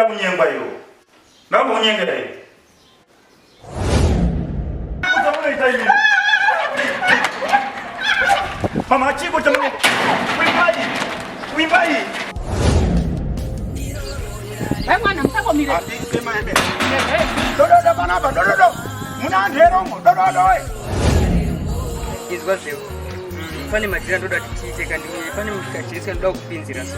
Unojaira kunyengwa iwe. Ndakambokunyenga here? Unoita imi. Mama chipo chamunenge. Wimbai. Wimbai. Vai mwana musangomire. Dododo panapa dododo. Muna antu here umo dododo. Izwa zvewo. Pane madhira ndoda kuti tiite kandi pane kajesi kandoda kupinzira so.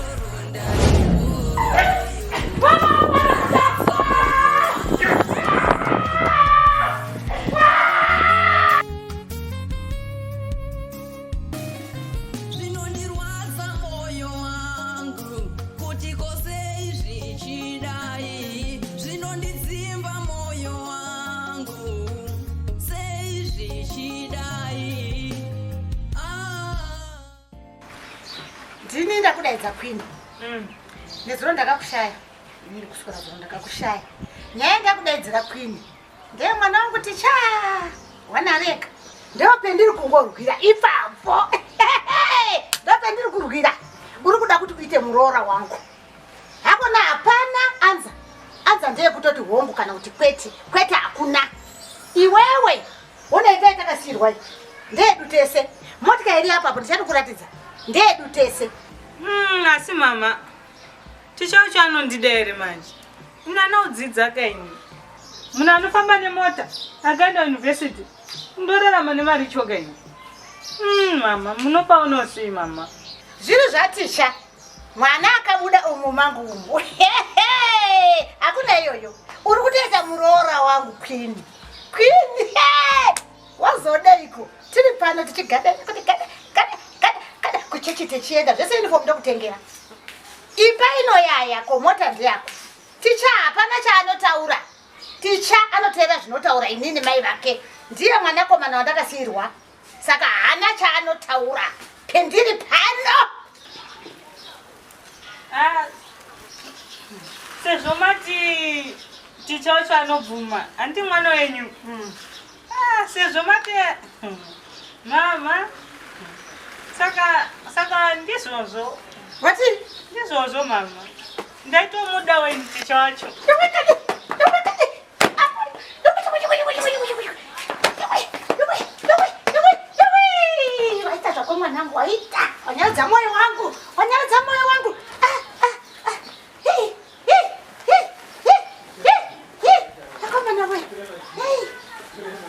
Zvinondirwadza moyo wangu kuti kosei zvichidai, zvinondidzimba moyo wangu sei zvichidai. Ah. Ndini ndakudaidza queen. Nezuro ndakakushaya. Ini kuswera zuro ndakakushaya. Nyaya ndakudaidzira queen. Ndeye mwana wangu ticha. Wanareka. Ndopendiri kungorwira ipapo. Ndopendiri kurwira. Uri kuda kuti uite muroora wangu. Hakuna hapana anza. Anza ndeye kutoti hongu kana kuti kwete. Kwete hakuna. Iwewe unoita yatakasirwa iyi. Ndeyedu tese. Motika iri apapo ndichatokuratidza. Ndeyedu tese. Asi mama, ticha wacho anondida here manje? Munhu anodzidza kaini. Munhu anofamba nemota akaenda university. Ndorarama nemari choga ini. Mama, munopaonawo sei mama? Zviri zvatisha. Mwana akabuda umu mangu umu. Hakuna iyoyo. Uri kutoita muroora wangu queen. Queen. Wazodeiko? Tiri pano tichigada kuti gada gada gada gada kuchechi tichienda zvese uniform ndokutengera. Imba inoyaya ko mota ndeyako. Ticha hapana chaanotaura. Ticha anoteera zvinotaura inini mai vake. Ndiye mwanakomana wandakasiirwa. Saka haana chaanotaura. Pendiri pano. Ah, sezvo mati ticha wacho anobvuma, hanti mwana wenyu. Ah, sezvo mati mama saka ndizvozvo. Wati? Ndizvozvo mama. Ndaitomuda wenyu ticha wacho. Waita zvako mwanangu, waita. Wanyaradza moyo wangu. Wanyaradza moyo wangu. Ah, ah, ah. Hey, hey, hey, hey, hey, hey. Akomana we. Hey.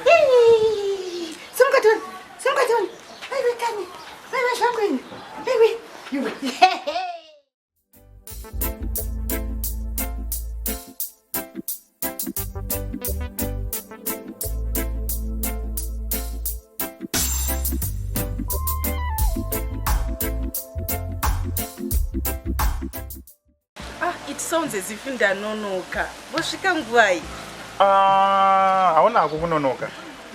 Hey. Simuka tione. Simuka tione. Aiwe kani. Aiwe zvangu ini. Aiwe. Iwe. Ah, it sounds as if ndanonoka. Vosvika nguvai? Ah, hauna hako kunonoka.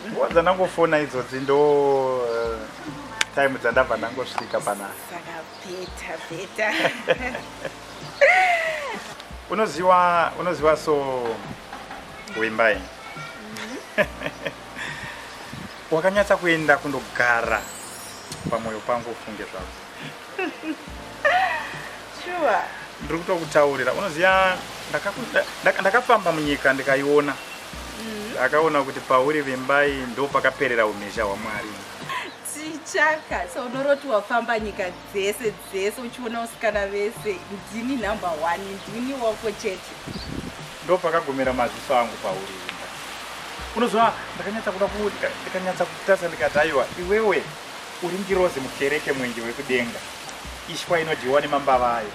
Nguva dzandangofona idzodzi ndo time dzandabva ndangosvika panapa. Saka beta beta. Unoziwa so Wimbai. Wakanyatsa kuenda kundogara pamwoyo pangu ufunge zvako. Sure. Ndiri kutokutaurira. Unoziva ndakafamba munyika ndikaiona. Ndakaona kuti pauri Vimbai ndo pakaperera umhizha hwaMwari. Tichaka, so unoroti wafamba nyika dzese dzese uchiona usikana vese, ndini number 1, ndini wako chete. Ndo pakagomera maziso angu pauri Vimbai. Unoziva ndakanyatsa kuda ndikanyatsa kutarisa ndikati aiwa iwewe uri ngirozi mukereke mwenje wekudenga. Ishwa inodyiwa nemambava ayo.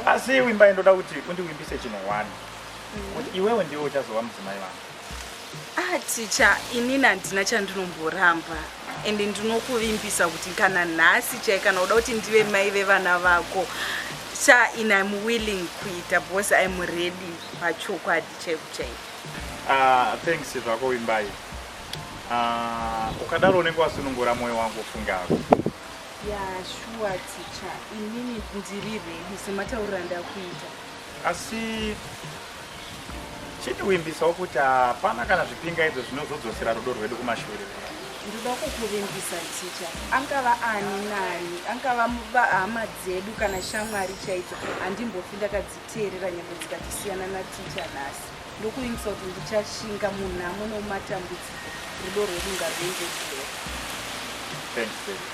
Asi Wimbai ndoda kuti undiwimbise chinhu one. Kuti iwewe ndiwe uchazova mudzimai wangu. Ah, ticha, inini handina chandinomboramba. Ende ndinokuvimbisa kuti kana nhasi chai kana uda kuti ndive mai vevana vako, cha in I'm willing kuita because I'm ready pachokwadi chaiko chaiko. Ah, thanks zvako Wimbai. Ah, ukadaro unenge wasunungura moyo wangu ufunge hako. Yeah, sure ticha, inini ndiri ready sematauriro andakuita. Asi chindiwimbisawo kuti hapana kana zvipingaidzo zvinozodzosera rudo rwedu kumashure. Ndoda kukuvimbisa ticha, angava ani naani, angava hama dzedu kana shamwari chaidzo, handimbofi ndakadziteerera nyangwe dzikatisiyana naticha nhasi. Ndokuvimbisa kuti ndichashinga munhamo nomumatambudziko, rudo rwedu ngarwuendedzere. Thanks, baby.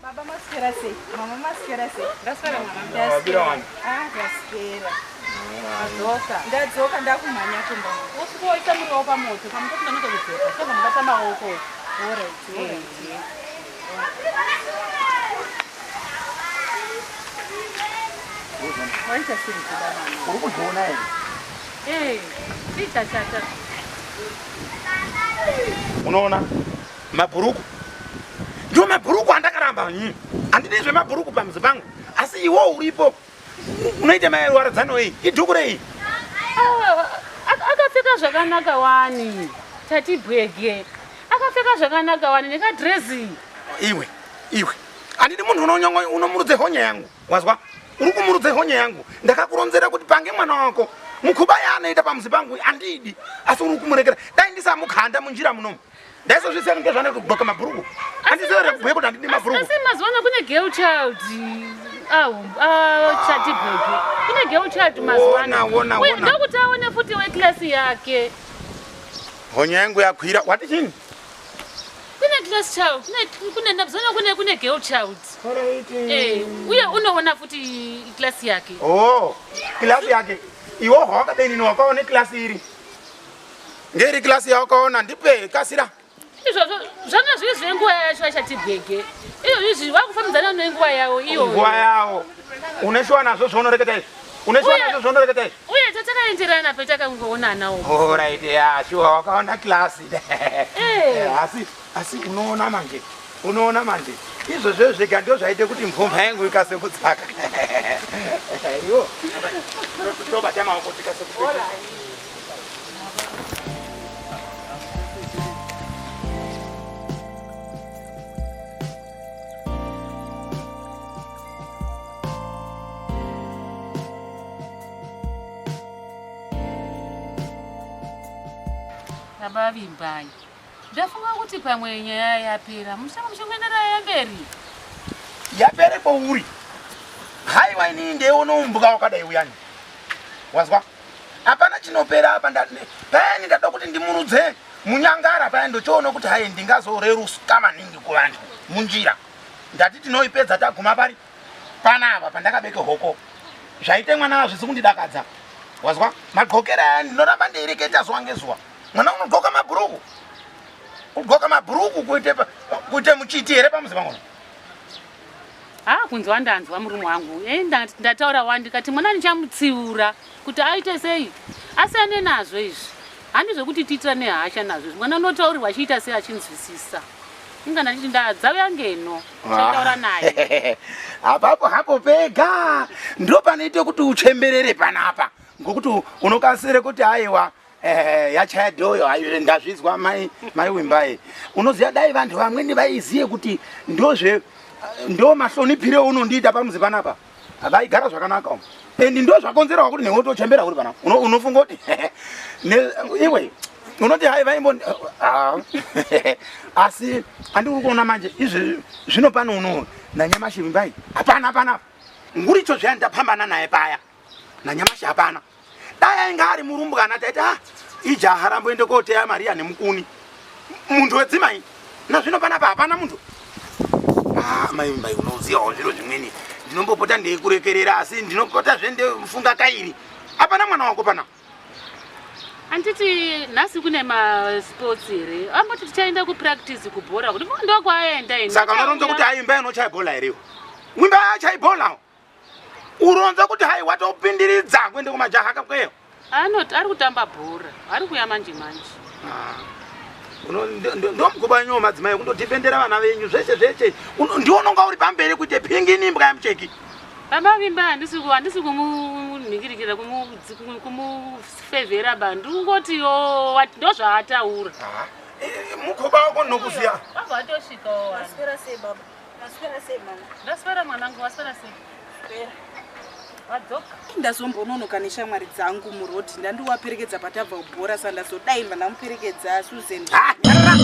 Baba maswera sei? Mama maswera sei? Ndaswera mwana. Wabira wani. Ah, ndaswera. Wadzoka. Ndadzoka ndakumhanya kumba. Usikuoita muriwo pamoto, pamoto tinonoka kudzoka. Saka mubata maoko. Alright, alright. Waita sei kuda mwana? Uri kuzviona here? Eh, chii chachata? Unoona mabhuruku ndiwo mabhuruku andakaramba ini handidi zvemabhuruku pamuzi pangu asi iwo uripo unoita maerwaradzano ei idhuku rei Ah, akapfeka zvakanaka wani tati bwege akapfeka zvakanaka wani nekadrezi iwe iwe handidi munhu unomurudze honye yangu wazwa uri kumurudze honye yangu ndakakuronzera kuti pange mwana wako mukhuba yaanoita pamuzi pangu handidi asi uri kumurekera dai ndisamukhanda munjira munomu ndaisozvisiya kunge zvane kudxoka mabhuruku handizive rekubhuye kuti handidi mabhuruku asi mazuva ano kune girl child chati bwege kune girl child mazuva ano Wona, wona, wona. ndokuti aone futi weklasi yake honye yangu yakwira wati chini kune class child kune ndabzona kune kune girl child eh uye unoona futi class yake oh klasi yake iwo hwakadeni wakaona klasi iri ngeiri klasi yawakaona ndipe kasira izvozvo zvanga zviri zvenguva yacho achati bwege izvozvi izvi vakufambidzana nenguva yavo iyo nguva yawo une shuwa nazvo zvaunoreketa izvi une shuwa nazvo zvaunoreketa izvi uye tatakaenderana petakangoonanawo orit ya shuwa wakaona klasi Eh. asi asi unoona manje unoona manje izvozvo zvega ndo zvaite kuti mvumha yangu ikase kudzaka iwo tobata maoko tikase kupeta Baba Vimbai, ndafunga kuti pamwe nyaya yapera muchitanga muchingoenderera mberi. Yapere kwauri haiwa inini ndeiona umbuka wakadai uyani wazwa hapana chinopera apa payani ndada kuti ndimurudze munyangara paya ndochoona kuti hai ndingazoreruska maningi kuvanhu munjira ndati tinoipedza taguma pari panapa pandakabeke hoko zvaite mwana azvisi kundidakadza wazwa magokera aya ndinoramba ndeireketa zuva ngezuva mwana unogoka mabhuruku kugoka mabhuruku kuite kuite muchiti here pamuzi pangu Ah, kunzwa ndanzwa murume wangu. Eh, ndataura wani ndikati mwana ndichamutsiura kuti aite sei asiyane nazvo izvi. Handi zvekuti tiitira nehasha nazvo izvi. Mwana unotaurirwa achiita sei achinzwisisa. Inga ndachiti ndadzauya ngeno chataura naye. Apapo hapo pega ndo panoite kuti uchemberere panapa ngokuti unokasire kuti aiwa Eh, yachaya dhoyo hayo ndazvizwa mai mai Wimbai. Unoziva dai vantu vamweni vaiziye kuti ndozve ndo mahloniphire unondiita pamuzi panapa. Vaigara zvakanaka umu. And ndo zvakonzerawo kuti newe utochembera uri panapa. Uno, unofunga kuti iwe unoti hai vaimbo ah. asi andiri kuona manje izvi zvino pano uno nanyamashi Wimbai hapana hapana. Nguricho zviya ndapambana naye paya. Nanyamashi hapana. Dai ainge ari murumbwana taiti ah ijaha ramboende koteya Maria nemukuni. Muntu wedzimai. Nazvino panapa hapana muntu. Ah, mai Vimbai unozivawo zviro zvimweni. Ndinombopota ndeikurekerera asi ndinopota zve ndefunga kairi. Hapana mwana wako pana. Anditi nhasi kune masports here? Amboti tichaenda kupractice kubhora kuti ndokwaaenda ini. Saka unoronza kuti hai Vimbai unochaya bhola here iwe? Vimbai achaya bhola. Uronza kuti hai watopindiridza kuenda kumajaha kakweyo. Anoti ari kutamba bhora, ari kuya manje manje. Ah. Ndomukuba wenyu wemadzimai kundodhifendera vana venyu zveshe zveshe. Ndiwo unonga uri pamberi kuite pingi imbwa yamucheki. Baba Vimba handisi handisi kumunhingirikira kumufevhera ba ndikungoti ndozvaataura. Ah, eh, mukuba wako ndinokuziya. Baba atosvikawo. Maswera sei baba? Maswera sei mama? Ndaswera mwanangu, waswera sei? Swera. Wadzoka. Ndazombononoka neshamwari dzangu muroad ndandiwaperekedza patabva kubhora sa ndazodai ndamuperekedza Susan. Ah, nyarara.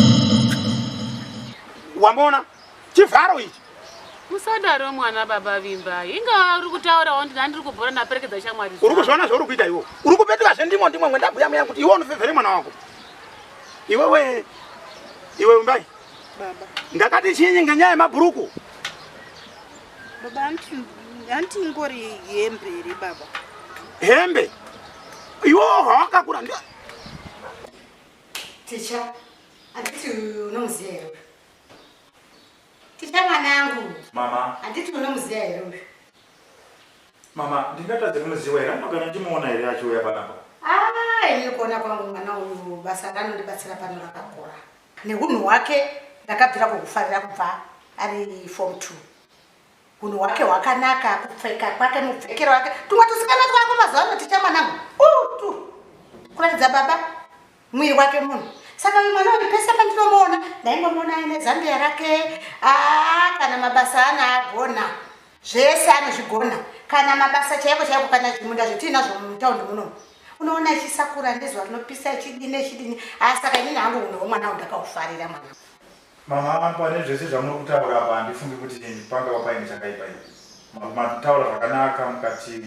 Wamboona chivharo ichi. Musadaro mwana baba Vimbai. Inga uri kutaurawo ndina ndiri kubhora ndaperekedza shamwari. Uri kuzviona zvauri kuita iwe. Uri kupetuka zvendimo ndimo mwendabhuya muya kuti iwe unofevhere mwana wako. Iwewe iwe Vimbai. Baba. Ndakati chinyi ngenyaya yemabhuruku? Baba hanti ingori hembe here baba? Hembe? Iwe hawakakura ndi Ticha, handiti unomuziva here uyu? Ticha mwanangu. Mama. Handiti unomuziva here uyu? Mama, ndingatadze kumuziva here? Anogara ndichimuona here achiuya panapa? Ah, ini kuona kwangu mwana uyu basa ranondibatsira pano rakakura. Nehunhu hwake ndakabvira kuhufarira kubva ari form 2. Hunhu hwake hwakanaka, kupfeka kwake, mupfekero wake. Tumwe tusikana twako mazuva ano ticha mwanangu. Utu. Kuratidza baba mwiri wake munhu. Saka uyu mwana uyu pese pandinomuona ndaingomuona aine zambia rake. Ah, kana mabasa anaagona. Zvese anozvigona. Kana mabasa chaiko chaiko kana zvimunda zvetiinazvo mutaundi muno. Unoona achisakura nezuva rinopisa achidini achidini. Ah, saka inini hangu hunhu hwemwana uyu ndakaufarira mwana. Mama, pane zvese zvamuri kutaura apa handifungi kuti pangava paine chakaipa ipi. Mataura zvakanaka mukati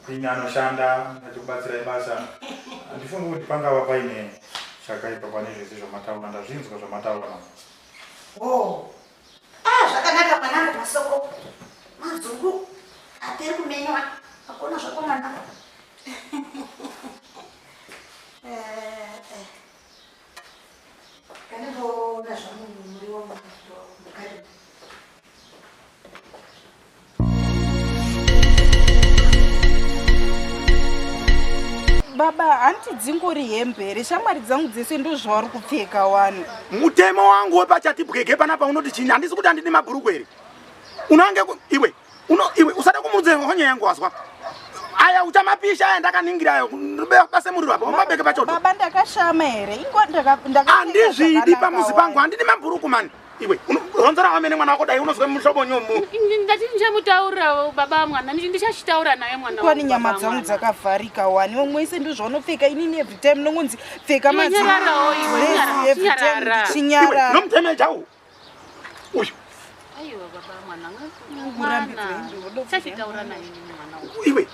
Queen anoshanda achikubatsirai basa. Handifungi kuti pangava paine chakaipa pane zvese zvamataura. Ndazvinzwa zvamataura mama. Oh. Ah, zvakanaka mwanangu masoko. Madzungu aperi kumenywa. Hakuna zvako mwanangu. Eh, eh. Kandimboona zvangu muriwo mukati. Baba, hanti dzingori hembe here? Shamwari dzangu dzese ndozvavari kupfeka wani. Mutemo wangu wepachati bwege panapa unoti chini? Handisi kuti handidi mabhuruku here? Unange iwe uno iwe usada kumurudza honye yangu wazwa. Aya uchamapisha aya ndakaningira ayo base muriro apa umabeke pachoto. Baba ndakashama here? Ingo ndaka ndaka Handizvidi pamuzi pangu handidi mabhuruku mani. Iwe ronzera wamene mwana wako dai unozwe muhlobo nyomu. Ndati ndichamutaurira baba mwana ndichachitaura naye mwana. Kwani nyama dzangu dzakavharika wani vamwe wese ndozvaunopfeka inini every time ndongonzi pfeka Iwe nyararawo iwe, nyarara, every time nyarara. ndichinyarara. Nomutemeja uyu. Uyu. Aiwa baba mwana Kurambidza mwana. hembe, woda Ndichachitaura naye mwana uyu. Iwe.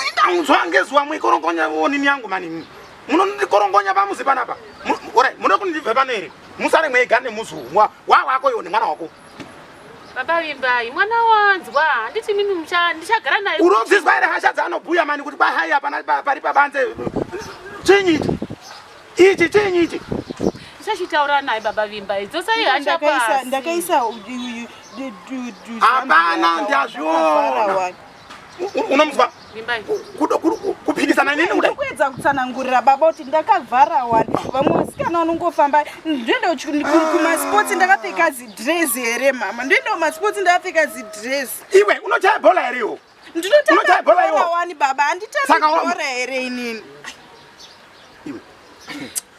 Indaunzwa ngezuva mwikorokonya onini yangu mani. Munondikorongonya pamuzi panapa. Ora, munoda kuti ndibve pano here? Musare mwega nemuzi uyu. Wa wako iwe nemwana wako. Baba Vimbai, mwana wanzwa, handiti mimi ndichagara naye. Unodzizwa here hasha dzaanobhuya mani kuti kwai hai hapana pari pabanze. Chinyi ichi? Ichi chinyi ichi? Ndichachitaura naye baba Vimbai. Dzosai hasha pasi. Ndakaisa Hapana, ndazviona. Unomuzwa? Vimbai. Kupikisana nini kudai? Ndikuedza kutsanangurira baba kuti ndakavhara wani. Vamwe vasikana vanongofamba ndoenda kumasports ndakapfeka zidress here mama? Ndoenda kumasports ndakapfeka zidress. Iwe unochaya bhola here iwe? Ndinotamba Unochaya bhola iwe? bhora wani baba, handitambi Saka wa- bhora here inini? Iwe.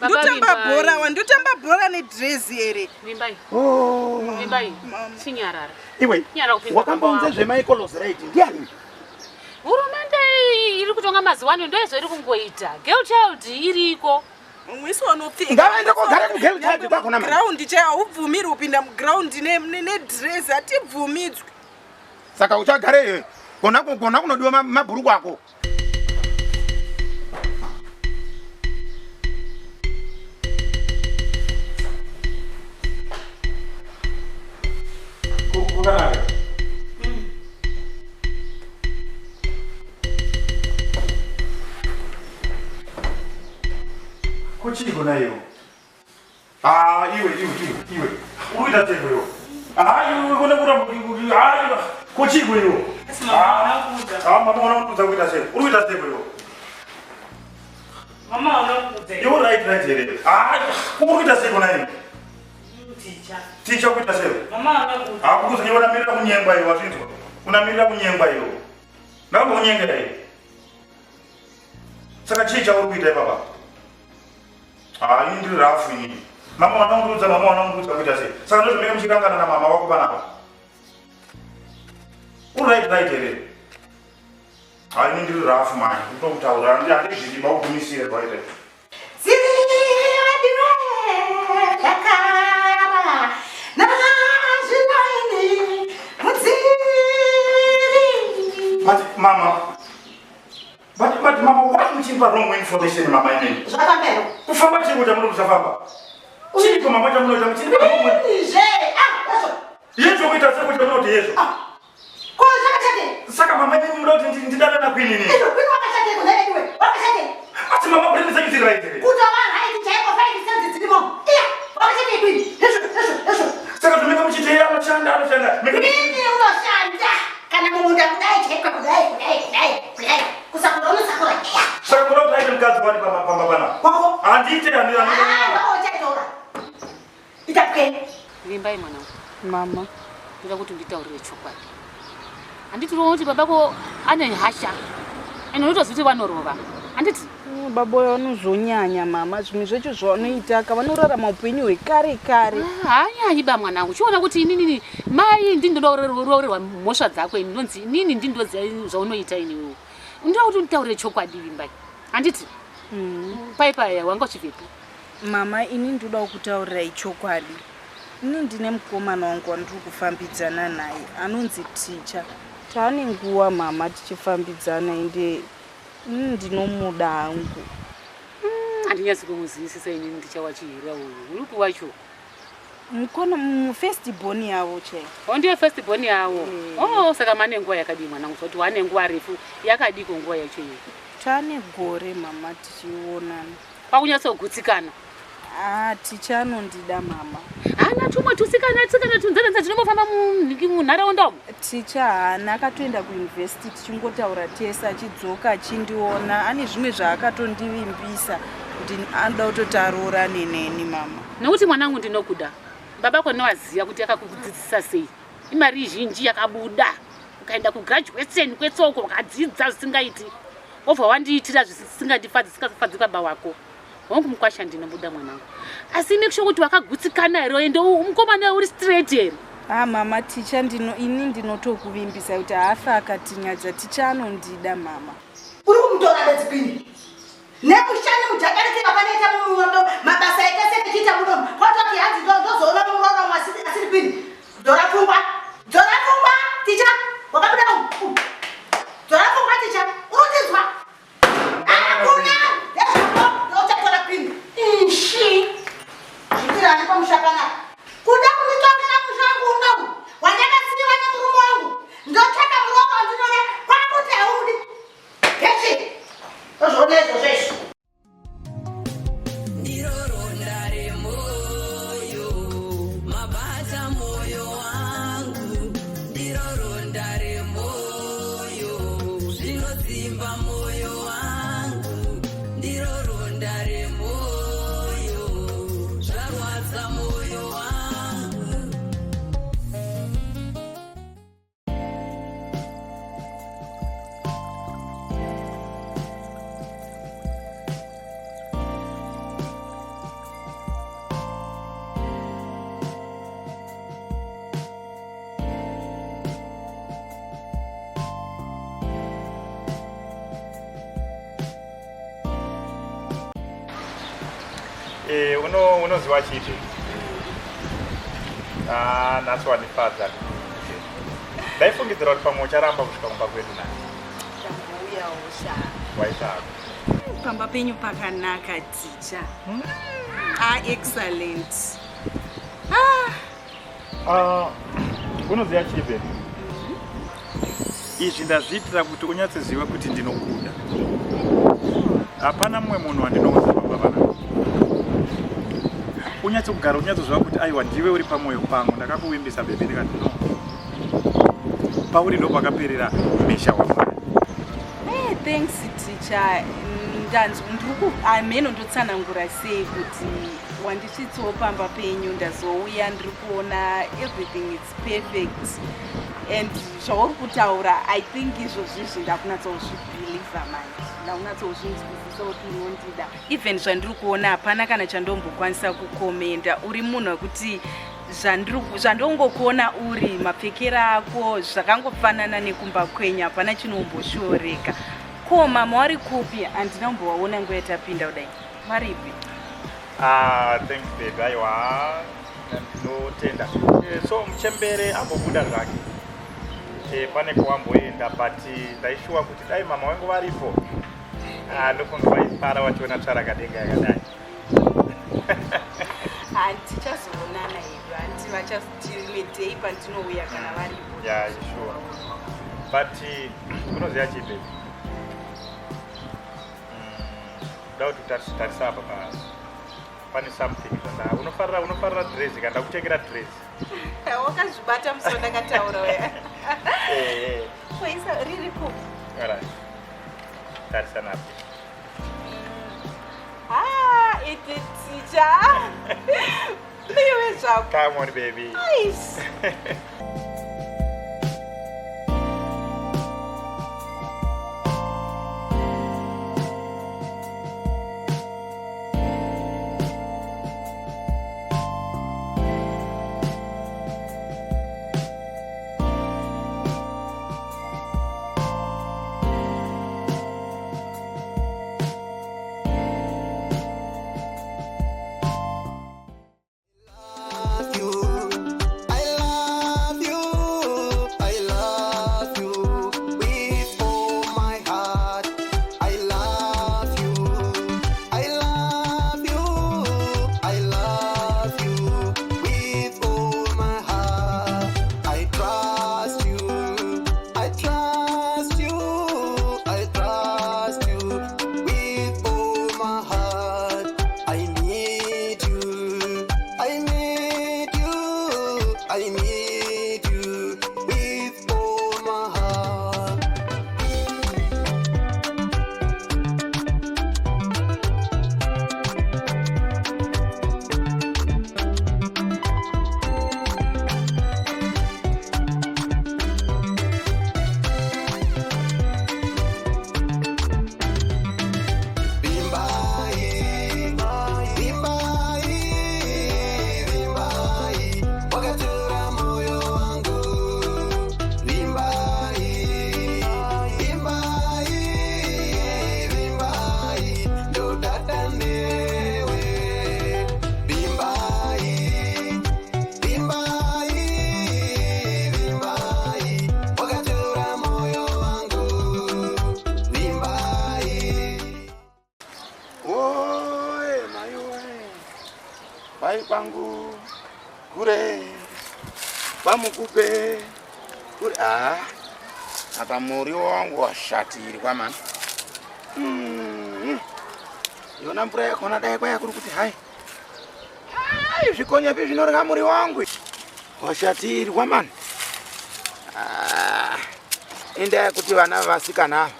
Baba Ndotamba Vimbai. bhora wani, ndotamba bhora nedress here? Vimbai. Oh. Vimbai. Chinyarara. Iwe. Nyarara kupinda Wakambounza baba. zvemaikolos right ndiani? Hurumende iri kutonga mazuva ano ndoizvo iri kungoita. Girl child iriko. Mwisi wanopfeka. Ngavaende kogara kugirl child kwakona mani. Ground chaiyo haubvumirwi kupinda muground nedress, hatibvumidzwi. Saka uchagare iwe. Kona kona kunodiwa mabhuruku ako. chiiko naiwo? Ah, iwe iwe iwe iwe. Uri kuita seiko iwe? Ah, iwe kone kuramba ah, iwe. Ko chiiko iwe? Ah, mama unakuudza kuita sei? Uri kuita seiko iwe? Mama unakuudza. Iwe right right here. Ah, uri kuita seiko naiwe? Ticha. Ticha kuita sei? Mama unakuudza. Ah, kukuza iwe unamirira kunyengwa iwe wazvinzwa. Unamirira kunyengwa iwe. Ndakambokunyengera iwe. Saka chii chauri kuita ipapa? Ah, ini ndiri rafu ini. Mama wanaundiudza, mama wanaundiudza kuita sei? Saka ndozvimenge muchikangana namama wako panapa. Uri right right here? Ah, ini ndiri rafu manje. Kutokutaura handizvidi makugumisire zvaita. But mama, But but mama why muchinipa wrong information mama imini? Zvakapera. Kufamba chii chamuno kusafamba? Chiiko mama chamunoita muchinipa wrong. Zve. Ah, yezvo. Yezvo kuita seko chamunoti yezvo. Ah. Ko zvakashate. Saka mama imini munoda kuti ndidana na queen ini. Izvo queen wakashate kuna iwe. Wakashate. Asi mama brain dzenyu dziri right here. Kutova right chaiko 5 cents dzirimo. Iya, wakashate queen. Yezvo, yezvo, yezvo. Saka zvinenge muchiteera anoshanda anoshanda. Queen unoshanda. Kana mumunda kudai chaiko kudai kudai kudai kudai kusakura unosakura iya. Saka kuda kuti aite mukadzi wani pamba pamba pana. Kwako. Handiite handi handi. Ah, uchatora. Ita pke. Vimbai mwanangu. Mama. Ndoda kuti nditaurire chokwadi. Handiti unoona kuti babako ane hasha. Ende unotoziva kuti vanorova. Handiti? Baba uyo vanozonyanya mama zvimwe zvacho zvavanoitaka vanorarama upenyu hwekare kare. Ah, haanyanyi ba mwanangu chiona kuti inini mai ndini ndoda kuroorerwa mhosva dzako ini ndonzi inini ndini ndoziva zvaunoita iniwewo ndoda kuti unditaurire chokwadi vimbai handiti mm. pai paya wanga uchibvepi mama ini ndoda kutaurirai chokwadi ini ndine mukomana wangu wandiri kufambidzana naye anonzi ticha taane nguva mama tichifambidzana ende Ini ndinomuda hangu. Mm, handinyatsi kumuzivisisa ini ndichawachihira uyu. Uripi wacho? Mukona mu first born yavo chai. Oh ndiye first born yavo. Mm. Oh saka mane nguva yakadii mwanangu zvoti wane nguva refu yakadii ko nguva yacho iyo? Tane gore mama tichionana. Kwakunyatsogutsikana. Ah, ticha anondida mama. Haana tumwe tusikana tsikana tunzananza tinombofamba munharaunda umu. Ticha haana akatoenda kuuniversity tichingotaura tese achidzoka achindiona ane zvimwe zvaakatondivimbisa kuti anoda kutoti aroorane neni mama. Nekuti mwanangu ndinokuda. Baba ko ndinovaziva kuti akakudzidzisa sei. Imari zhinji yakabuda. Ukaenda kugraduation kwetsoko ukadzidza zvisingaiti. Wobva wandiitira zvisingandifadzi zvisingafadzi baba wako. Hongu mukwasha ndinobuda mwanangu. Asi make sure kuti wakagutsikana here ende mukomana uri straight here. Ah mama ticha ndino ini ndinotokuvimbisa kuti haafe akatinyadza ticha anondida mama. Uri kumutora bedzi kwini? Nemushani mujakarikira panoita mumundo mabasa ese tichiita muno. Kwatoti hanzi ndozoona muroora asiri kwini. Dzora pfungwa. Dzora pfungwa ticha. Wakabuda umu. Dzora pfungwa ticha. Urikundinzwa? Hakuna! Ndezvako ndochatora pini. Ishi. Zvitirani pamusha panapa. Kuda kunditongera musha wangu unowu wandakasiiwa nemurume wangu. Ndotsvaka murume wandinoda kwakuti haudi. Hechi. Ndozvoona izvozvo izvi. Ndiro ronda remoyo, mabata moyo wangu. Ndiro ronda remoyo, zvinodzimba moyo wangu. Ndiro ronda remoyo, zvarwadza moyo wangu. Eh, uno unoziva chipi? Ah, nhasi wandifadza. Ndaifungidzira kuti pamwe ucharamba kusvika kumba kwedu nhasi. Ndambouyawo sha. Waita hako. Pamba penyu pakanaka ticha. Ah, excellent. Ah. Ah, unoziva chipi? Izvi ndazviitira kuti unyatsoziva kuti ndinokuda. Hapana mumwe munhu wandinoudza baba vana. Unyatso kugara unyatsoziva kuti aiwa ndiwe uri pamwoyo pangu ndakakuvimbisa bebe ndikati no. Pauri ndo pakaperera misha waMwari. Hey, thanks teacher. Ndanzwa ndiri ku ameno ndotsanangura sei kuti wandisvitsawo pamba penyu ndazouya ndiri kuona everything is perfect and zvauri kutaura i think izvozvizvi ndakunatsauzvibhilivha manje ndakunatsauzvinzwisisa kuti unondida even zvandiri kuona hapana kana chandombokwanisa kukomenda uri munhu wekuti zvandongokuona uri mapfekero ako zvakangofanana nekumba kwenyu hapana chinomboshooreka ko mama wari kupi handina kumbovaona nguva yatapinda kudai varipi ah, thanks baby aiwa ndinotenda eh, so muchembere ambobuda zvake eh, pane kwawamboenda but ndaishuwa kuti dai mama wangu varipo ah, ndofunga vaifara vachiona tsvarakadenga yakadai handichazoonana hedu hanti vachazoti rimwe day pandinouya kana varipo yeah, sure. but eh, unoziva chii baby ndoda kuti tarisa apa pane something zvanda unofarira unofarira dress kana ndakutengera dress wakazvibata musi wandakataura uya eh, eh. koisa riri kupi alright tarisa napi ah iti teacher iwe zvako come on baby Aish. I need you with all my heart. Vimbai, vimbai, vimbai, wakatora moyo wangu. Vimbai, vimbai, vimbai, ndodada newe. Vimbai, vimbai, vimbai, wakatora moyo wangu. Vimbai. Oye, mai woye, kwai kwangu kure kwamukupe kure. Ah, apa muriwo wangu washatirwa mani. Yona mvura yakona dai kwaya kuri kuti hai hai, zvikonyepi zvinorya muriwo wangu washatirwa mani. Ah, indaa yekuti vana vasikana ava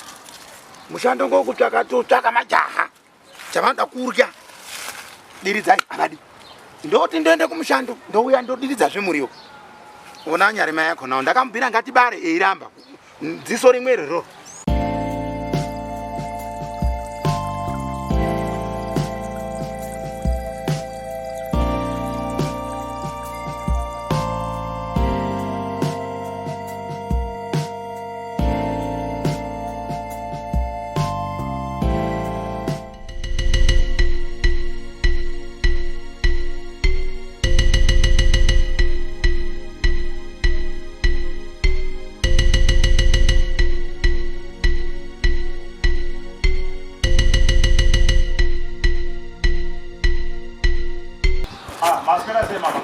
mushando ngokutsvaka totsvaka majaha chavanoda kurya diridzai havadi ndoti ndoende kumushando ndouya ndodiridzazve muriwo ona nyari mai yakonawo ndakamubvira ngatibare eiramba dziso rimwe rero Ah, maswera sei mama?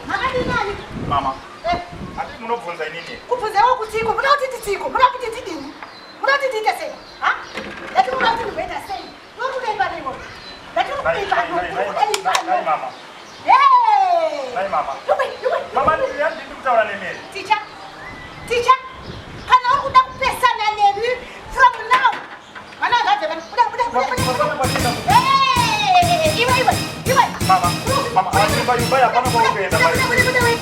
Makadinani? Mama. Eh. Ati munobvunza inini. Kubvunzawo kutiko, muda kuti titiko, muda kuti tidini? Muda kuti tiite sei? Ha? Ndati muda kuti ndimboita sei? Muri kudai pane ivo. kudei pano? Uri kudei pano? Mama. Hey! Nai mama. Iwe, iwe. Mama ndiri kutaura nemeri. Ticha, ticha, kana uri kuda kupesana neni from now. Mwana ngabve pano. Buda, buda, buda, buda. Hey! Iwe, iwe, iwe. Mama, mama, imba imba hapana kwakuenda.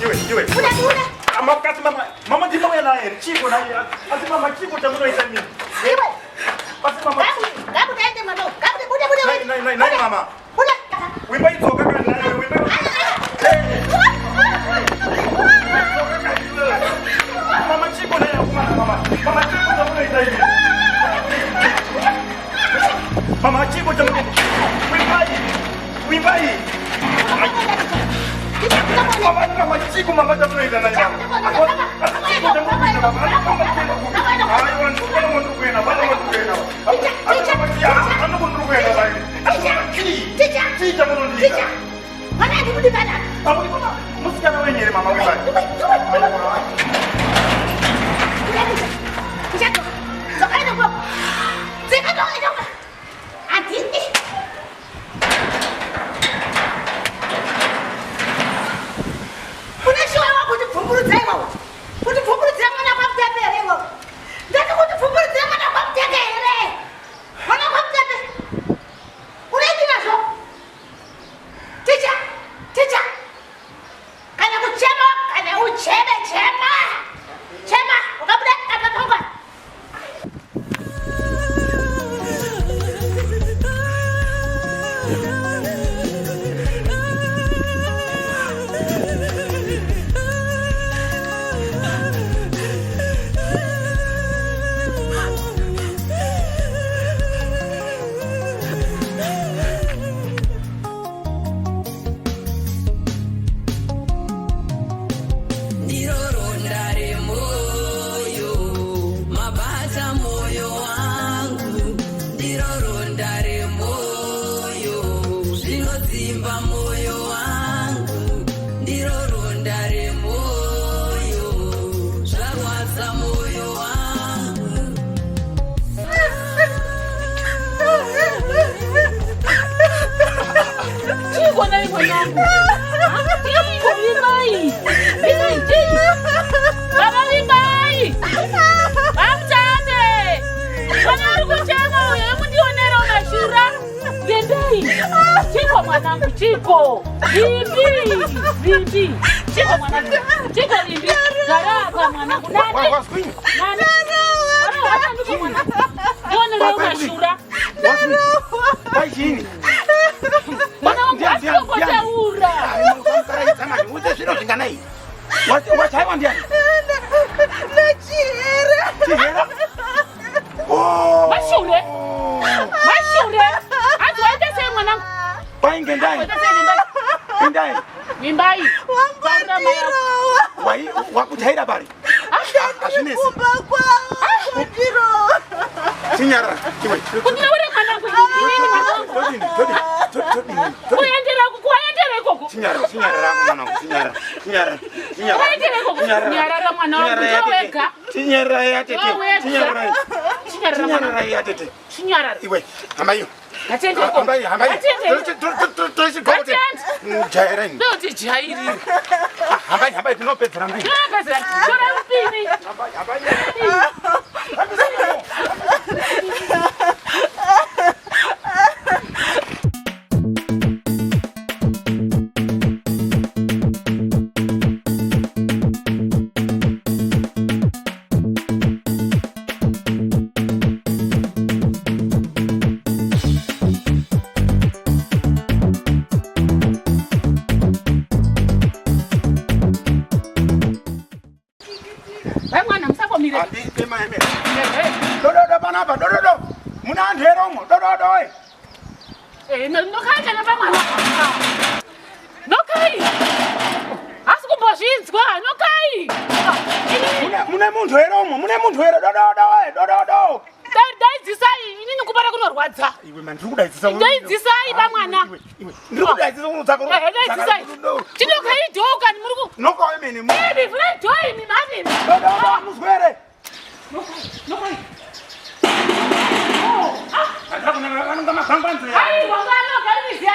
Iwe, iwe. Buda, buda. Ama kasi mama, mama ndinouya naye here? Chiko naye. Asi mama chiko chamunoita mimi. Iwe. Asi mama. Ngabude aende mwana. Ngabude, buda, buda. Nai nai nai nai mama. Buda. Wimba idzoka kana naye wimba. Mama chiko naye akumana mama. Mama chiko chamunoita imi. Mama chiko chamunoita. Wimbai. Wimbai. Mama mama chiko mama chamunoita naye mama. Asi chiko chamunoita mama. Asi mama chiko. Aiwa ndikuona munhu kuenda bana munhu kuenda. Asi mama chiko anokuenda kuenda bana. Asi mama chii. Chii chamunondiita. Mwana andibudi panapa. Amuri mama musikana wenyu here mama wimbai. Ticha, ticha, kana kuchema kana ucheme chema chema ukabuda apa pangwa Ndiro ronda remoyo, mabata moyo wangu. Ndiro ronda remoyo, zvinodzimba moyo wangu. Ndiro ronda remoyo, zvarwadza moyo wangu. Chiko nai mwanangu. Chiko vimbai. Vimbai chii? Baba vimbai. Vamutambe. Mwana ari kuchema uyo emundionerawo mashura. Ngendai. Chiko mwanangu chiko. Vimbi. Vimbi. Chiko mwanangu. Chiko vimbi. Gara apa mwanangu. Nani? Nani? Baba watanduka mwanangu. Ndionerawo mashura. Kwai Mwana wangu asitombotaura. Udze zviro zvinganai. Wachaiwa ndiani? Nachihera. Chihera? Mashure. Mashure. Hanzi waita sei mwanangu? Kwainge ndai. Waita sei Vimbai? Indai. Vimbai. Wai wakuchaira pari. Hazvinesi. Chinyarara. Iwe. Kundinaure mwanangu. Inini mwanangu. Todini, todini, todini. Kuendera kuendera ikoko. Chinyarara, chinyarara mwanangu, chinyarara. Chinyarara. Chinyarara. Kuendera ikoko. Nyarara mwana wangu. Chinyarara Ndiwe yatete. wega. Chinyarara yatete. Ndiwe wega. Chinyarara. Chinyarara Chinyarara mwanangu. yatete. Chinyarara. Iwe, hamba iyo. Ngatende ikoko. Hambai, hambai. Ngatende. Toichigote. Jaira ini. Ndoti jairira. Hambai, hambai tinopedzera mai. Tinopedzera. Tora mupini. Hambai, hambai. Vai mwana musambomire. Dododo panapa, dododo. Muna antu here umo, dododo we. Nokai kana pamwana. Nokai. Asi kumbozvinzwa. Nokai. Mune muntu here umo, mune muntu here, dododo we, dododo. Daidzisai inini kubara kunorwadza. Iwe man, ndiri kudaidzisa. Daidzisai pamwana. Ndiri kudaidzisa unotsaka. Daidzisai. Chinokai dhoo kani muri ku. Nokai mene. Imi vhurai dhoo imi mhani. Dododo muswere. Nokai. Nokai. Vanonga magwangwanzi. Aiwa, ngano gari miziya.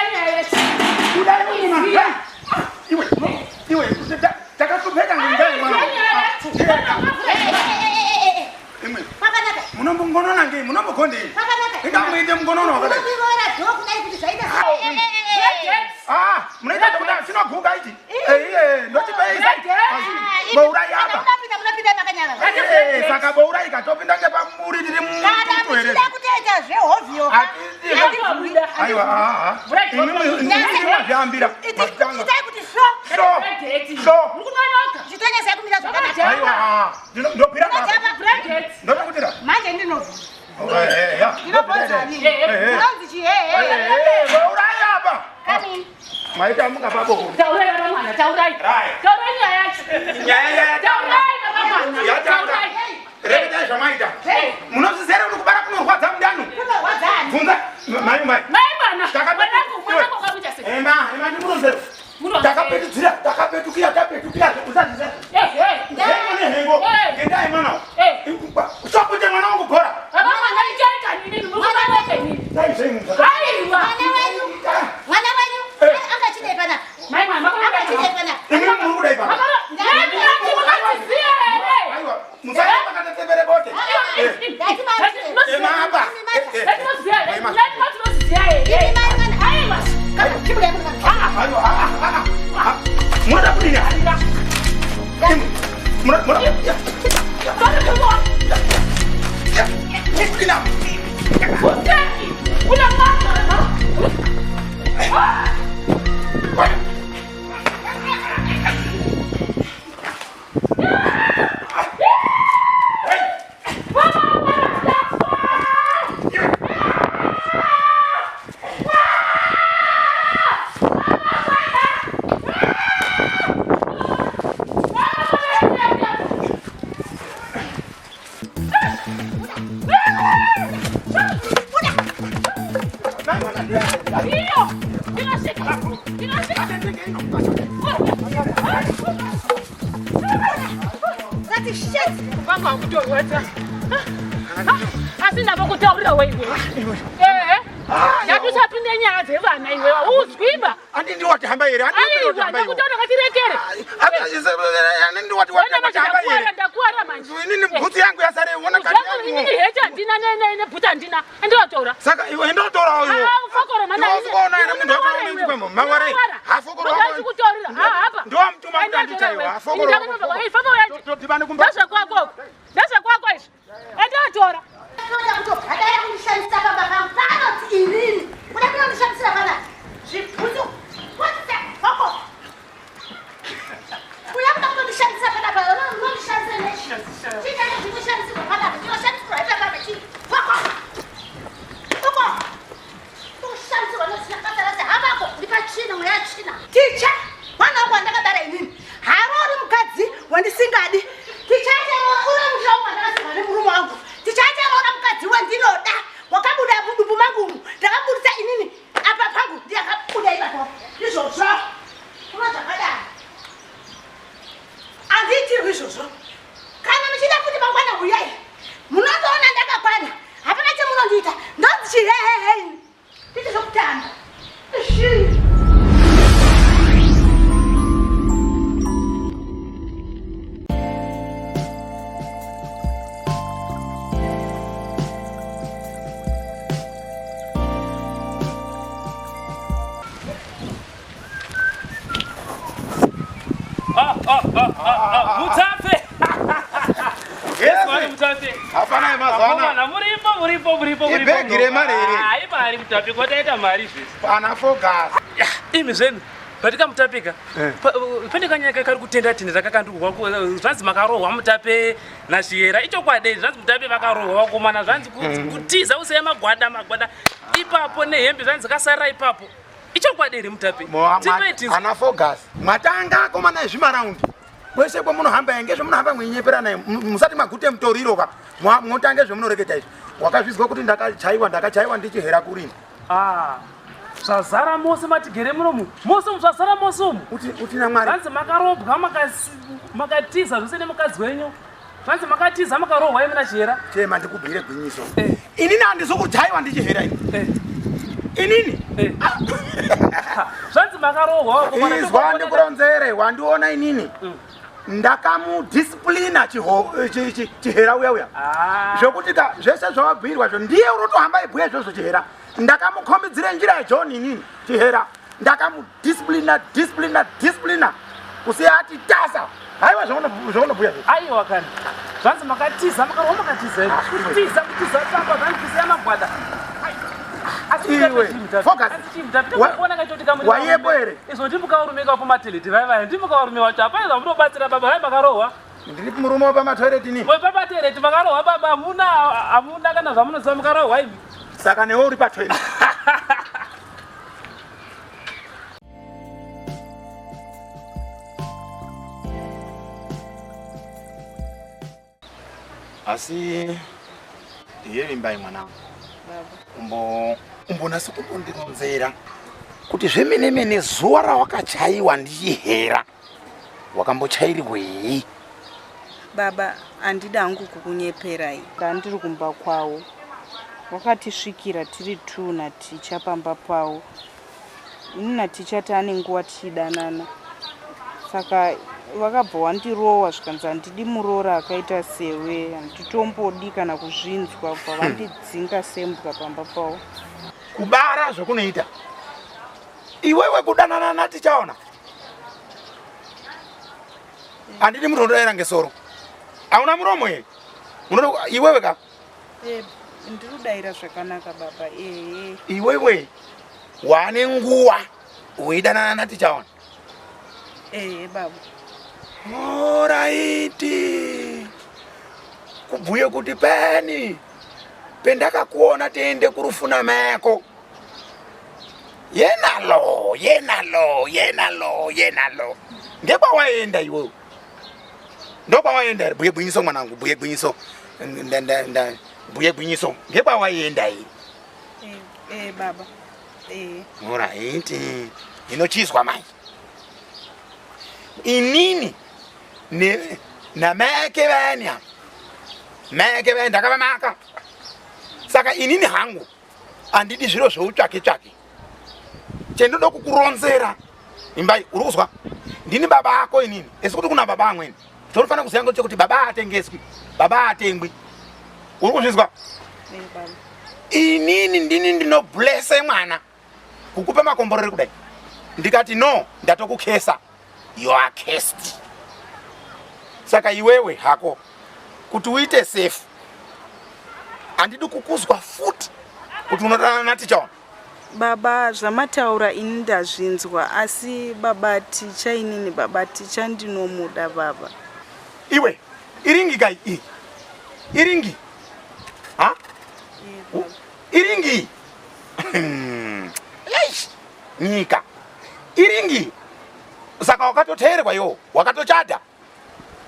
Imwazviambira. Itai kuti sho. Sho. Sho. Mukunonoka. Chitonyesai kumira zvakanaka. Aiwa. Ndopira baba. Ndopira. Manje ndinobva. Eh, Ndinobvunza nini? Ndinonzi chihehe. Vauraya apa. Kani. Maita mungapabo. Taurai baba mwana, taurai. Taurai nyaya yacho. Nyaya ya Taurai baba mwana. Yatanga. Taurai. Reketai zvamaita. Munozviziva here kuti kubara kunorwadza mundani? Kunorwadza ani? Bvunza mai mai. Mai mwana. Mwanangu, mwanangu wakakuita sei? Ema, ema ndimuronzere. Takapetudzira, takapetukira, tapetukira, usazviziva. Hengo nehengo. Ngendai mwana. Usapote mwana wangu bhora. Baba mwana itai kanini, mukunonoka inini. Dai zvenyu. Aiwa. Mwana wenyu. Mwana wenyu. Angachidei panapa. Mai mwana, Angachidei panapa. Imi muri kudai panapa. Aiwa. Musaenda makatetevere bote. Ema apa. Aiwa. Munoda kudini? Munoda munoda. Kudini apa? Vanga kutorwadza. Asi ndavokutaurira weiwe. Ehe. Ngatisapinde nyaya dzevana iwe uzwiba. Andindi wati hamba here? Andindi wati Aiwa, hamba here? ndakutaura ngatirekere. Andindi wati wati hamba here? Ndakuwara manje. Inini bhutsu yangu yasare ona kati Zvangu inini heti handina nebhutsu handina. Endotora. Saka iwe endotora uyo. Ah, ufokoro mana. Iwe usikuona here munhu wakaona chikwembo? Maware. Hafokoro wako. Ndikutorera. Ah, hapa. Ndiwamutuma kuti anditaiwa. Hafokoro wako. Todhibane kumba. Ndezvekwako. Ndezvekwako izvi. Endotora. Toda kutobhadhara kundishandisa pamba pangu. Panoti inini. Kuda kunondishandisira panapa. Zvibhutsu. What's Hoko. Uya kuda kutondishandisa panapa. Unondishandisa nechi. Chii chacho chinoshandisirwa panapa? Chinoshandisirwa ipapa chii? Hoko. Hoko. Kushandisirwa nezvisina basa rese. Habako ndipa tsvina mweya tsvina. Ticha, mwana wangu wandakabara inini. Haroori mukadzi wandisingadi. Tichacharoora uri musha wangu wandakasirwa nemurume wangu. Tichacharoora mukadzi wandinoda. Wakabuda mudumbu mangu umu. Ndakabudisa inini apa pangu ndiye akabuda ipapo. Izvozvo. Kuna zvakadaro. Handiitirwi izvozvo. Kana muchida kuti mangwana huyai. Munondoona ndakakwana. Hapana chemunondiita. Ndonzi chihehehe ini. Ndicho zvokutamba. Shii. Mutape! Yes. Mwana Mutape. Hapana yemazuva anaya. Akomana, muripo muripo muripo muripo. Ibhegi remari iri. Ah, imari Mutape, kwataita mari zvese. Pana focus. Imi zvenu. Patika Mutapeka. Pane kanyaya kari kutenda tenda kakandurwa zvanzi makarohwa Mutape naZviyera. Ichokwadi zvanzi Mutape vakarohwa vakomana zvanzi kutiza kusiya magwada magwada ipapo nehembe zvanzi kasarira ipapo. Ichokwadi here Mutape? Tipei tinzwe. Ana focus. Matanga akomana ezvimaraundi. Kwese kwamunohamba ngezvemunohamba mweinyeperana musati magute mutoriro ka. Mwotange zvemunoreketa izvi. Wakazvizwa kuti ndakachaiwa ndakachaiwa ndichihera kurini. Ah, zvazara mose matigere munomu mose umu zvazara mose umu uti namwari zvanzi makarobwa makatiza zvose nemukadzi wenyu zvanzi makatiza makarohwa imi nachihera Chema ndikubhire gwinyiso. Inini handisi kuchaiwa ndichihera ini. Inini. Zvanzi makarohwa vakomana, Izwa ndikuronzere wandiona inini. Ndakamudisciplina chihera uya uya. Zvokuti ka zvese zvawabhuirwa zvo ndiye unotohamba ibhuya izvozvo chihera. Ndakamukombidzire njira yaJohn inini chihera. Ndakamudisciplina disciplina disciplina kusiya ati tasa. Haiwa zvaunobhuya zvo. Aiwa kani. Zvanzi makatiza makarohwa makatiza imi. Kutiza kutiza pamba zvanzi kusiya magwada. Iwe, focus. Waiyepo here? Izvo ndimuka varume ka pamateleti vai vai ndimuka varume wacho hapana zvamunobatsira baba vai makarohwa. Ndiri murume wepamatoireti ini. Wepamatoireti makarohwa baba hamuna hamuna kana zvamunoziva makarohwa imi. Saka newe uri patoilet. Asi iye Vimbai mwanangu, umbo umbonase kumbondironzera kuti zvemene mene zuva rawakachaiwa ndichihera wakambochairirwei? Baba, handidi hangu kukunyeperai. Ndandiri kumba kwavo, wakatisvikira tiri two naticha pamba pavo. Ini naticha taane nguva tichidanana, saka vakabva wandirowa zvikanzi handidi muroora akaita sewe, handitombodi kana kuzvinzwa, bva vandidzinga sembwa pamba pavo. Kubara zvokunoita iwewe kudanana naTichaona, handidi munhu unodaira ngesoro, hauna muromo here? Unoda iwewe ka? Ndiri kudaira zvakanaka baba, ehe. Iwewe wane nguwa weidanana naTichaona? Ehe baba. Oraiti, kubhuye kuti peni pendakakuona tiende kurufuna meko yenalo yenalo yenalo yenalo, ngekwawaenda iwewe? Ndokwawaenda here? Bhuye gwinyiso mwanangu, bhuye gwinyiso. Bhuye gwinyiso, ngekwawaenda iyi? Eh baba, eh. Oraiti, inochizwa mai inini nameke vayani apa, meke vayani ndakavamaka, saka inini hangu handidi zviro zveutsvake tsvake. Chendinoda kukuronzera imbai, uri kuzwa? Ndini baba ako inini, esi kuti kuna baba amweni. Chaunofanira kuziva ngechekuti baba haatengeswi, baba haatengwi, uri kuzvizwa? Eh baba. Inini ndini ndinoblese mwana kukupa makomborero kudai, ndikati no, ndatokukesa, you are cursed. Saka iwewe hako kuti uite safe, handidi kukuzwa futi kuti unodanana naTichaona. Baba, zvamataura ini ndazvinzwa, asi baba Ticha, inini baba Ticha ndinomuda baba. Iwe, iringi kai iyi? Iringi ha? Iringi. Eish, nyika iringi. Saka wakatoteerwa iwo, wakatochadha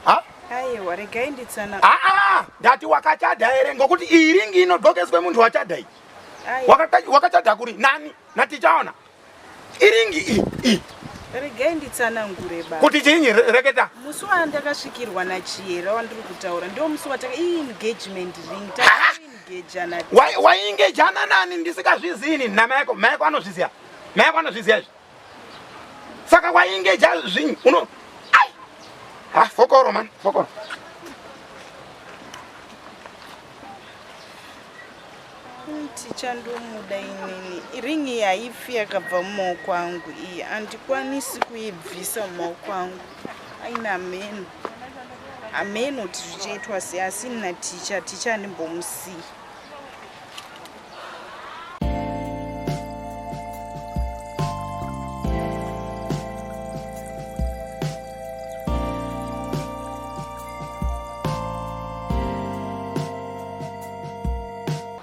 ha? Aiwa, regai nditsana. Aa, ndati wakachadha here? Ngokuti iyi ringi inodhokeswe muntu wachadha iyi. Aiwa. Wakachadha kuri nani? NaTichaona? Iringi iyi iyi. Regai nditsanangure baba. Kuti chinyi? Reketa. Musi wandakasvikirwa naChiyera wandiri kutaura ndiwo musi wataka iyi engagement ring, takaengejana. Waingejana nani ndisikazvizii? Namaeko maeko anozviziya, maeko anozviziya izvi. Saka waingeja zvinyi uno? Ai ha, fokoro man, fokoro. Ticha ndomuda inini. Ring iyi haifi yakabva mumaoko angu iyi, handikwanisi kuibvisa mumaoko angu. Aina hameno, hameno kuti zvichaitwa sei, asi naticha, Ticha handimbomusiyi.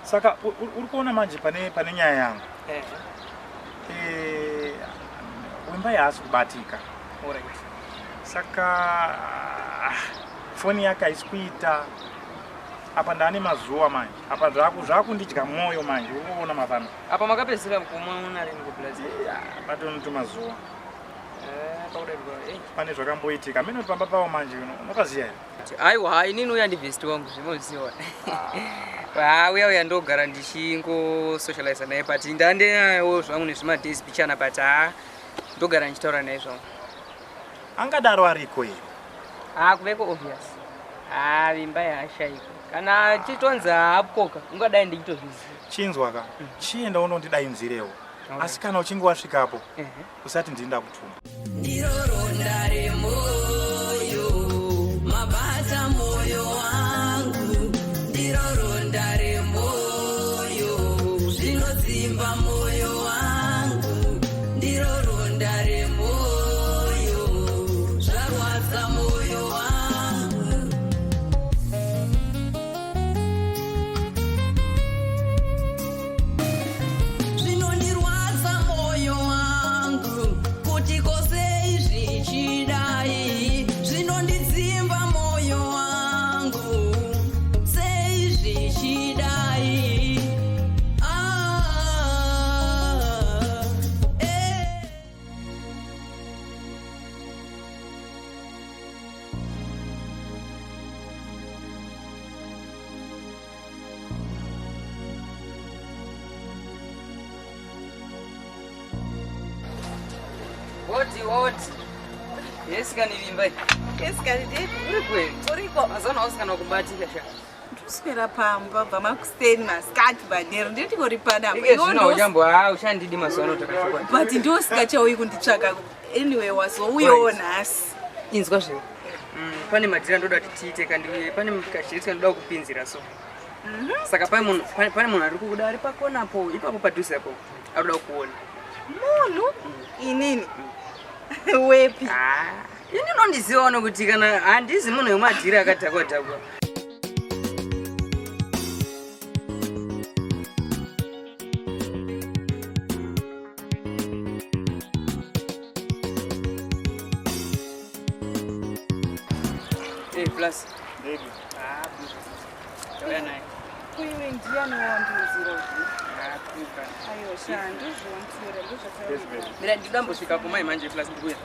Saka uri kuona manje pane nyaya yangu. Wimbai haasi kubatika. Saka foni yake haisi kuita. Apa ndaane mazuva manje, apa zvakundidya mwoyo manje, uri kuona mafano. Apa makapedzisira kumuona rini kublazi? Patonoti mazuva. Pakudairwa, eh. Pane zvakamboitika amene kuti pamba pavo manje unopaziya here? Aiwa, hai, inini uya ndibest wangu, zvinoziwa. Ha, uya uya ndogara ndichingo socialize naye, but ndandenawo zvangu nezvimadays bichana, but ha, ndogara ndichitaura naye zvangu. Angadaro ariko here? Ha, kuveko obvious. Ha, vimba yaashaiko. Kana achitonzi haakoka, ungadai ndichitozviziva. Chinzwa ka, chienda unondidaidzirewo. Asi kana uchinge wasvikapo, usati ndini ndakutuma. Ndiro ronda remoyo, mabata moyo wangu, ndiro ronda remoyo, zvinodzimba. ronda remoyo zvarwadza moyo wangu. Zvinondirwadza moyo wangu kuti kosei zvichidai, zvinondidzimba moyo wangu, sei zvichidai? Ah, eh. Woti woti. Yes kani Vimbai. Yes kani David. Uri kweli? Uriko. Mazana hausi kubatika sha. Ndoswera pamba bva makuseni masikati manheru ndiri panapa. Ike zvino uchambo ha uchandidi mazuva ano takachokwa. But ndosingachauyi kunditsvaga anyway wazouyawo nhasi. Inzwa zve. Pane madhira ndoda kuti tiite kandi pane kashiri kandoda kupinzira so. Saka pane munhu pane munhu ari kukuda ari pakona apo ipapo padhuze apo ari kuda kuona. Munhu inini wepi? Ah, ini unondiziva wano kuti kana handizi munhu wemadhira akadhakwa dhakwa. Hey, plus. Baby. Ah, tauya naye. Kuiwe ndiani wandiuzira uyu? Ah, kuka. Aiwa sha ndozvonzira Yes, baby. ndozvataura. Mira ndidambosvikapo mai manje plus ndikuya.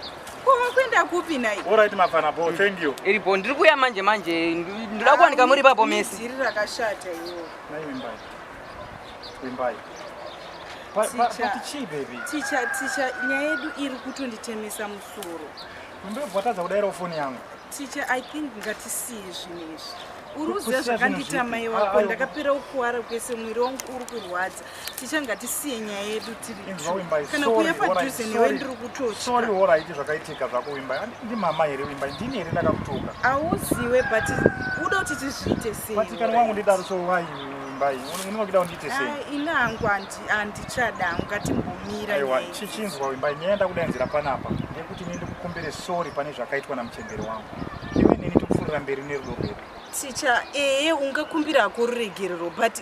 Koma kuenda kupi nai? Alright mafana bo, thank you. Iripo ndiri kuya manje manje ndoda kuwanika muri ipapo mesi. Dhiri rakashata iwo. Nai Wimbai. Wimbai. Teacher. But chii baby? Ticha ticha nyaya yedu iri kutonditemesa musoro. Wimbai watadza kudairawo foni yangu. Ticha I think ngatisiye zvinhu izvi. Uri kuziva Kusiya zvinhu zvakandiita zvipi? mai Ah, wako aiwa. ndakapera kukuwara kwese mwiri wangu uri kurwadza. Ticha ngatisiye nyaya yedu tiri Inzwa two. Wimbai, Kana sorry, kuuya alright, padhuze newe sorry. ndiri kutotya. Sorry, alright zvakaitika zvako Wimbai. Ndimama here Wimbai? Ndini here ndakakutuka? Auziwe but uda kuti tizviite sei? But kana wangu ndidaro so why Wimbai? Unenge kuda kundiite sei? Ah, ini hangu handichada ngatimbomira Aiwa, nyaya iyi. chichinzwa Wimbai, nyaya ndakudaidzira panapa ndekuti ini ndikukumbire sorry pane zvakaitwa namuchemberi wangu. Iwe neni tokupfuurira mberi nerudo rwedu. Ticha eye ungakumbira hako ruregerero but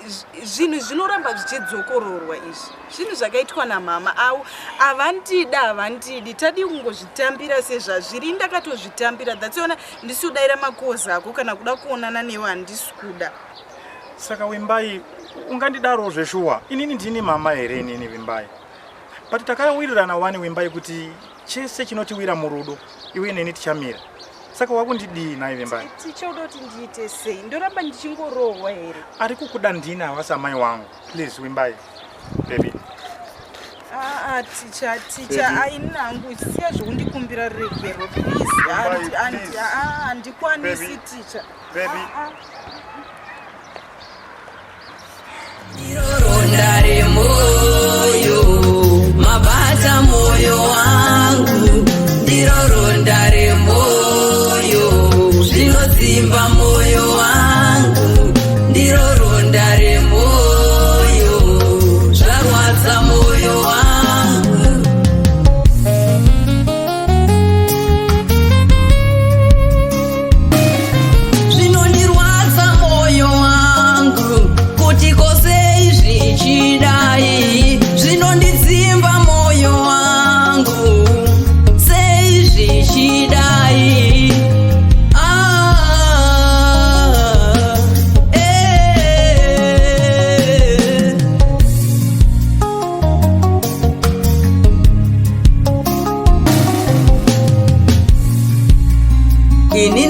zvinhu zvinoramba zvichidzokororwa izvi zvinhu zvakaitwa namama avo havandida havandidi tadii kungozvitambira sezvazviri ndakatozvitambira dhatsiona ndisi kudaira makozi ako kana kuda kuonana newe handisi kuda. Saka Wimbai ungandidaro zveshuwa inini ndini mama here inini Wimbai? But takawirirana wani Wimbai kuti chese chinotiwira murudo iwe neni tichamira. Saka wakundidii nhai Wimbai? Ticha uda kuti ndiite sei ndoramba ndichingorohwa here? Ari kukuda ndini havasi amai wangu. Please Wimbai. Baby. Aa ticha ticha Baby. aini hangu siya zvekundikumbira ruregero please. Wimbai, please. Handikwanisi Baby. ticha. Baby. Ah, ah. Ronda remoyo mabata moyo wangu ndiro ronda remoyo zvinodzimba moyo wangu ndiro ronda remoyo zvarwadza moyo wangu. Zvinondirwadza moyo wangu kuti kosei zvichidai, zvinondidzimba moyo wangu, sei zvichidai? Ah, eh. Ini